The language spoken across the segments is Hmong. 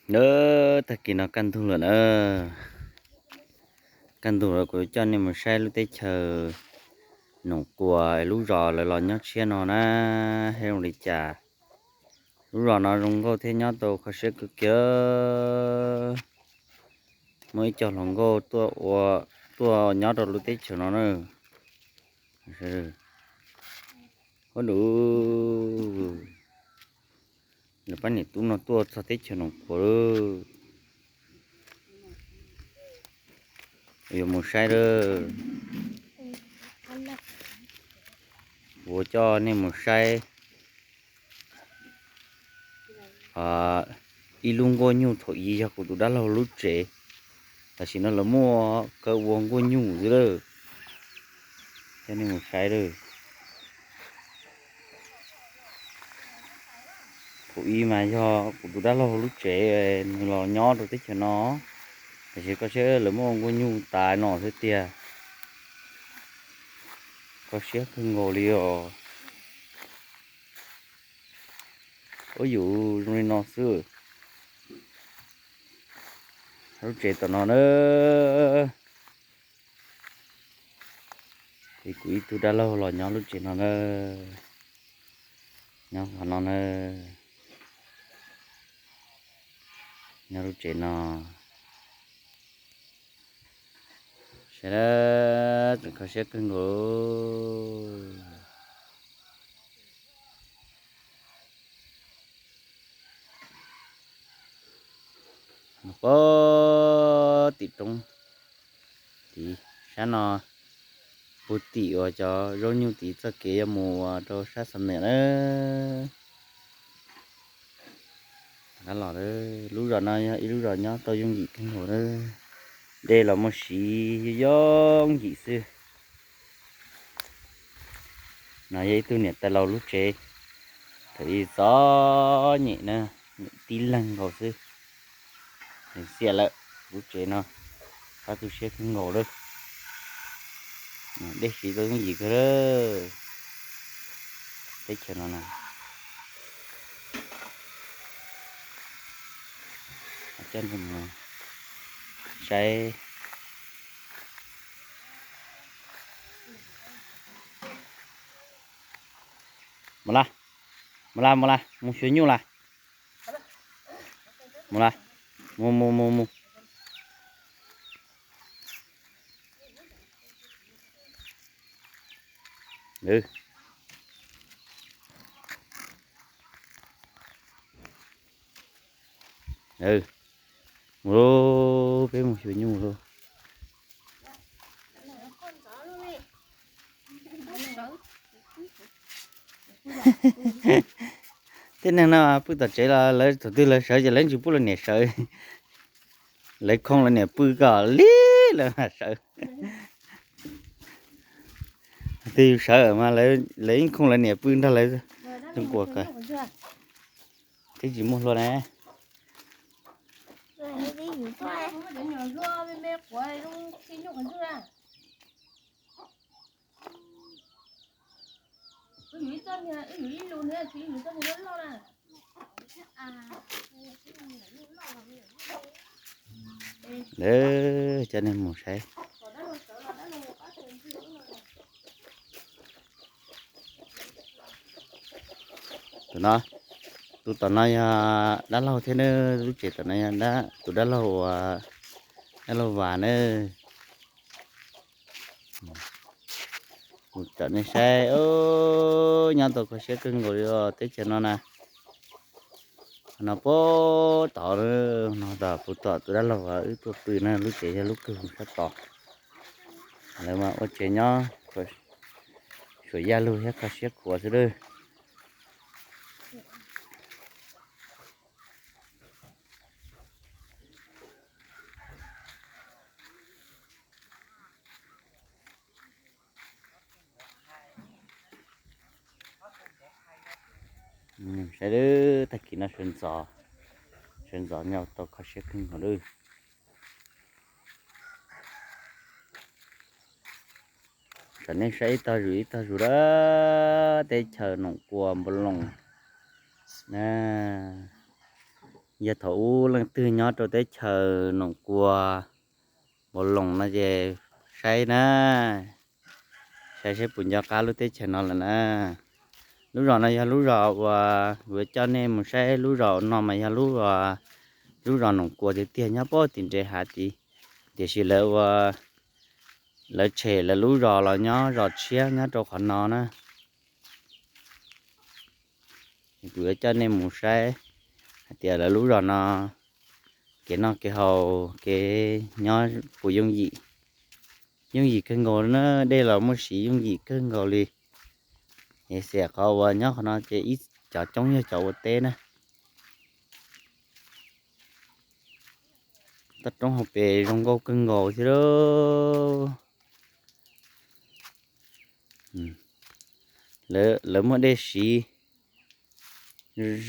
Nab, tag kis no kaj ntug lawm na. Kaj ntug lawm kuv coj nej mus saib lub teb chaws Noom Quas lub zos lawv los nyob tshiab no na, zoo li cas. Lub zos no zoo nkauj thiab nyob tau kho siab kawg kiag. Muaj ib co hluas nkauj tuaj nyob rau lub teb chaws no na. Huab du, lawv pab niam tub no tuaj txog teb chaws Noom Quas lawm. Yuav mus saib lawm. Kuv coj nej mus saib ib lub nkuaj nyuj thaum ub yog kuv tus dab laug lub tsev. Tam sim no lawv muaj kaw ua nkuaj nyuj xwb lawm. Coj nej mus saib lawm. Thaum ub mas yog kuv tus dab laug lub tsev, nws los nyob rau teb chaws no. Tam sim koj saib lawv muaj nkuaj nyuj tas no xwb tiag. Kho siab kawg nkaus li os. Ua yus zoo li no xwb. Lub tsev tom no na. Ces kuv ib tug dab laug los nyob lub tsev no na. Nyob qhov no na. Nyob lub tsev no. Saib, tseem kho siab kawg nkaus. Pog tim roob tid sab no, puag tim uas cov zaub nyuj tid txoj kev yuav mus rau sab Xam Niam na. Los, lub zos no yog ib lub zos nyob tau yooj yim kawg nkaus na. Dej los muaj siv yooj yim xwb. No yog ib tug niam tais laus lub tsev, thaum ub txom nyem na, nyem tib leeg nkaus xwb. Xiam lawm, lub tsev no pab tu siab kawg nkaus lawm. Dej siv tau yooj yim kawg lawm. Teb chaws no na. Coj nej mus saib. Mus la, mus la, mus la, mus xyuas nyuj la. Mus la, mus mus mus mus. Mus lauj, peb mus xyuas nyuj lauj. Tej neeg no pw tom tsev los lawv thaum twg lawv sawv ces lawv tsis pub lawv niam sawv. Lawv khoo lawv niam pw kom lig lawv mam sawv. Twg yus sawv mas lawv yeej khoo lawv niam pw nrog lawv. Zoo nkaus, twb tsis muaj hlua na. Coj nej mus saib. Tus no, tus tom no yog dab laug thiab na, lub tsev tom no yog tus dab laug, dab laug Vas na. Mus coj nej saib, nyob tau kho siab kawg nkaus li os teb chaws no na. No puag tod, no tom puag tom tus dab laug Vas wb tuaj pw na, lub tsev yog lub kawg sab tod. Lawv mas ua tsev nyob suam yaj lug thiab kho siab khuav xwb lawm. Saib lawm, tag kis no sawv ntxov, sawv ntxov nyob tau kho siab kawg nkaus lawm. Tsom nej saib ib tog zus ib tog zus lawm, teb chaws Noom Kua Npoo Loos na. Yog thaum ub leej twg nyob rau teb chaws Noom Kua, Npaus Loos no ces saib na, saib saib puas nco qab lub teb chaws no lawm na. Lub zos no yog lub zos uas kuv yuav coj nej mus saib, lub zos no mas yog lub, lub zos Noom Kua tiag tiag nyob puag tim nres hav tid, tiam sis lawv ua, lawv tshem lawv lub zos los nyob zos tshiab nyob rau qhov no na. Kuv yuav coj nej mus saib hais tias lawv lub zos no kev noj kev haus kev nyob puas yooj yim. Yooj yim kawg nkaus na, dej los muaj siv yooj yim kawg nkaus li. Es xiam qhov uas nyob qhov no ces ib cov coob yog cov ua teb na. Toj roob hauv pes zoo nkauj kawg nkaus thiab lauj. Lawv muaj dej siv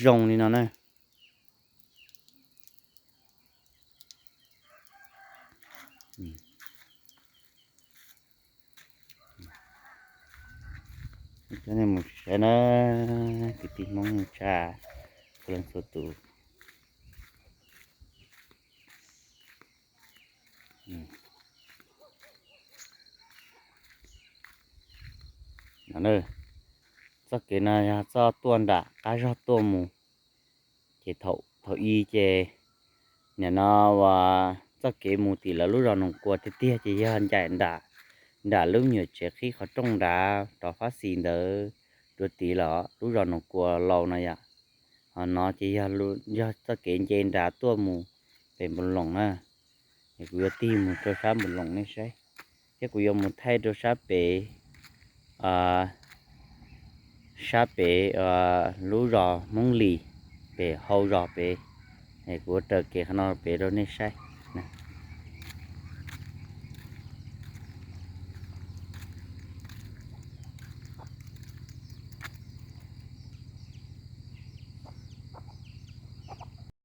zoo li no na. Coj nej mus saib na, kwv tij Hmoob neej tsa txhua leej txhua tus. Txoj kev no yog txoj tuaj nram qab zog tuaj mus. Ces thaum i ces nim no uas txoj kev mus tim lawv lub zos Noom Kua tiag tiag ces yog ncaim nram, nram lub me nyuam tsev qhib qhov rooj nrad rov fab xis ntawd dua tid los lub zos Noom Kua laus no yom. Ho no ces yog, yog txoj kev nce nrad tuaj mus pem Npaus Loos na. Es kuv yuav tig mus rau sab Npaus Loos nej saib, thiab kuv yuav mus thaij rau sab pem, sab pem lub zos Hmoob Lis, pem hau zos pem. Es kuv yuav raws kev qhov no pem rau nej saib.